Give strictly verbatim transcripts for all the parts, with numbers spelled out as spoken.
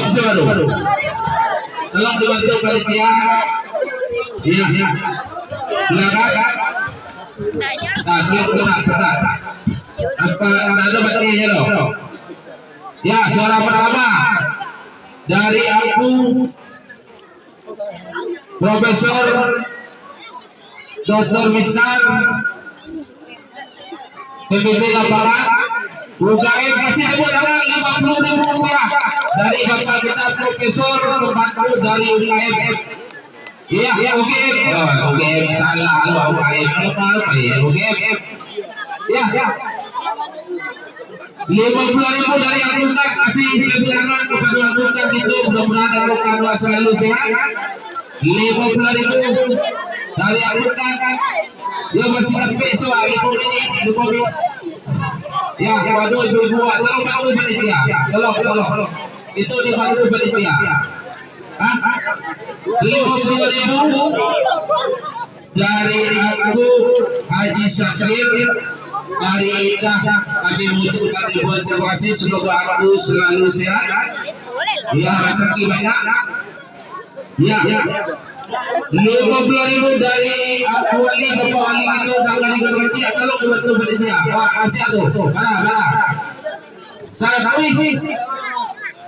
Siapa tu? Tolong dibantu panitia. Iya. Silakan. Nah, tolong petak, petak. Apa, tak ada batinyo tu? Ya, suara pertama dari aku, Profesor Doktor Misal, P B B Lapangan, U K M, kasih tepuk tangan, lima puluh ribu rupiah dari Bapak kita, Profesor, pembantu dari U K M. Iya, U K M. Oh, U K M, salah, U K M. Apa, apa, U K M. Ya, ya. Lima puluh ribu dari angkutan, kasih tepuk tangan kepada angkutan itu, mudah-mudahan angkutan awak selalu sehat. Lima puluh ribu dari angkutan, dia masih dapat soal lima menit, lima menit. Ya, waduh, ibu-ibu, tolong bantu panitia. Tolong, tolong. Itu dibantu panitia. Hah? Lima puluh ribu dari aku, Haji Syakir, Ari Indah, kami mengucapkan ribuan terima kasih, semoga aku selalu sehat. Ya, rezeki banyak. Ya. Lima puluh ribu dari aku, Wali, Bapak Wali kita, dan dari Kota Kacil, tolong dibantu panitia. Wah, kasihan tu. Mana, mana? Salah, wih.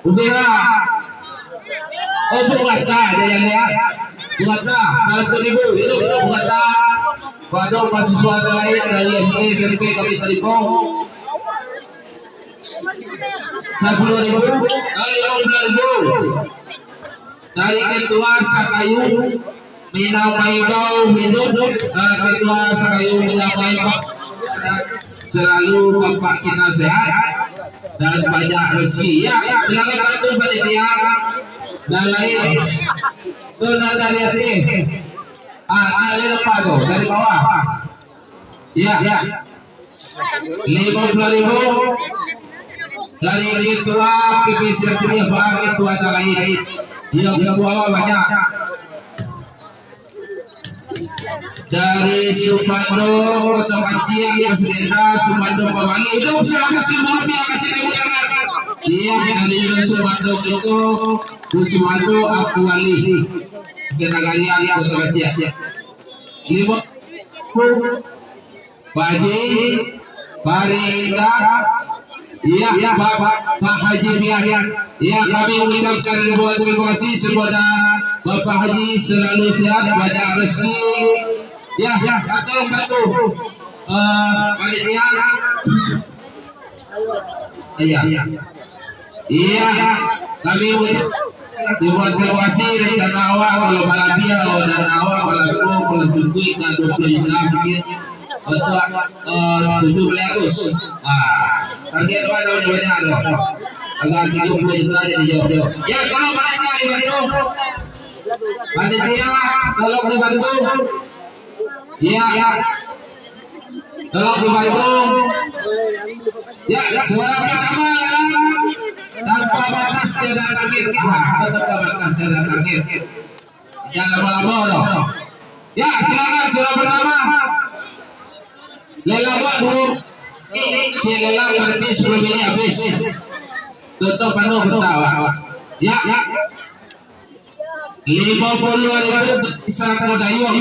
Udah lah. Oh, Bung Gata, jangan lihat. Bung Gata, salah pun ibu, itu Bung Gata. Waduh, mahasiswa lain dari S D, S M P kami terima. Sepuluh ribu, eh, lima belas ribu. Dari Ketua Sakayu, Minang Maibau hidup, eh, Ketua Sakayu Minang Maibau. Selalu Bapak kita sehat dan banyak rezeki. Ya, silakan bantu panitia dan lain. Tu nan dari atas. Ah, nak lihat apa tu? Dari bawah. Ya. Lima puluh ribu dari Ketua P P C Kuliah Bahan Ketua Tagait. Ya, ketua banyak. Dari Supando Kota Kacil, Mas Denda, Supando Pamali. Itu seratus ribu rupiah, kasih tepuk tangan. Iya, dari Supando itu, Supando Aku Wali. Kenagarian Kota Kacil. Lima puluh Pak Haji, Pak Rinda, iya, Pak, Pak Haji Pian. Iya, kami mengucapkan ribuan terima kasih kepada Bapak Haji, selalu sehat, banyak rezeki. Ya, bantu, bantu. Eh, panitia. Iya. Iya. Kami mengucap-, dibuat evaluasi rencana awak, kalau balabiah, kalau dana awak, kalau kurang, kalau cukuik, nak dua puluh juta, mungkin untuk, eh, tujuh belas ratus. Ah, target awak dah banyak-banyak tu. Agak tiga puluh juta aja dijawab. Ya, kalau panitia dibantu. Panitia, tolong dibantu. Iya. Tolong dibantu. Ya, suara pertama lelang tanpa batas tiada target. Ah, tanpa batas tiada target. Jangan lama-lama doh. Ya, silakan suara pertama. Lelang buat dulu. Ini, cek lelang berhenti sepuluh menit habis. Tutup penuh bentar, Pak. Ya, ya. Lima puluh ribu dari Sarako Dayuang.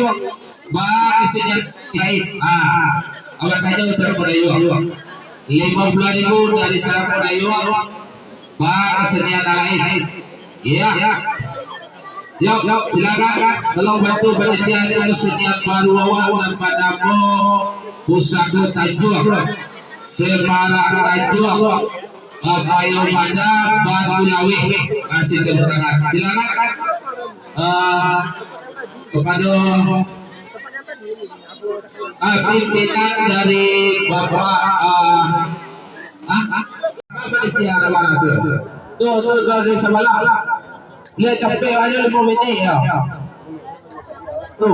Ba kesenian lain. Ah, awak tanya Sarako Dayuang. Lima puluh ribu dari Sarako Dayuang. Ba kesenian lain. Iya. Yuk, silakan. Tolong bantu panitia itu kesenian baru awak nan banamo Pusako Tanjuang. Semarak Tanjuang, eh, Payo Banda, Batu Laweh. Kasih tepuk tangan. Silakan, eh, kepada, eh, pimpinan dari Bapak, eh, ah, apa dia, mana tu? Tu, tu, tu, dari sebelah. Dia capek aja lima minit ya. Tu.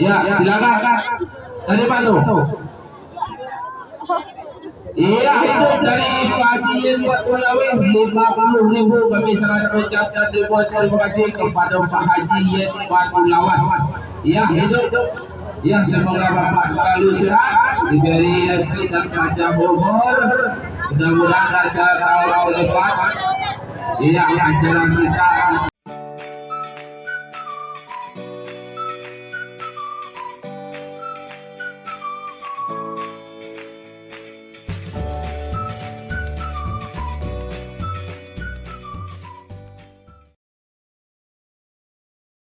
Ya, silakan. Dari mana tu? Iya, itu dari Pak Haji Yen Batu Laweh, lima puluh ribu, kami sangat mengucapkan ribuan terima kasih kepada Pak Haji Yen Batu Lawas. Ya, itu. Ya, semoga Bapak selalu sehat, diberi rezeki dan panjang umur. Mudah-mudahan acara tahun ke depan Iya, acara kita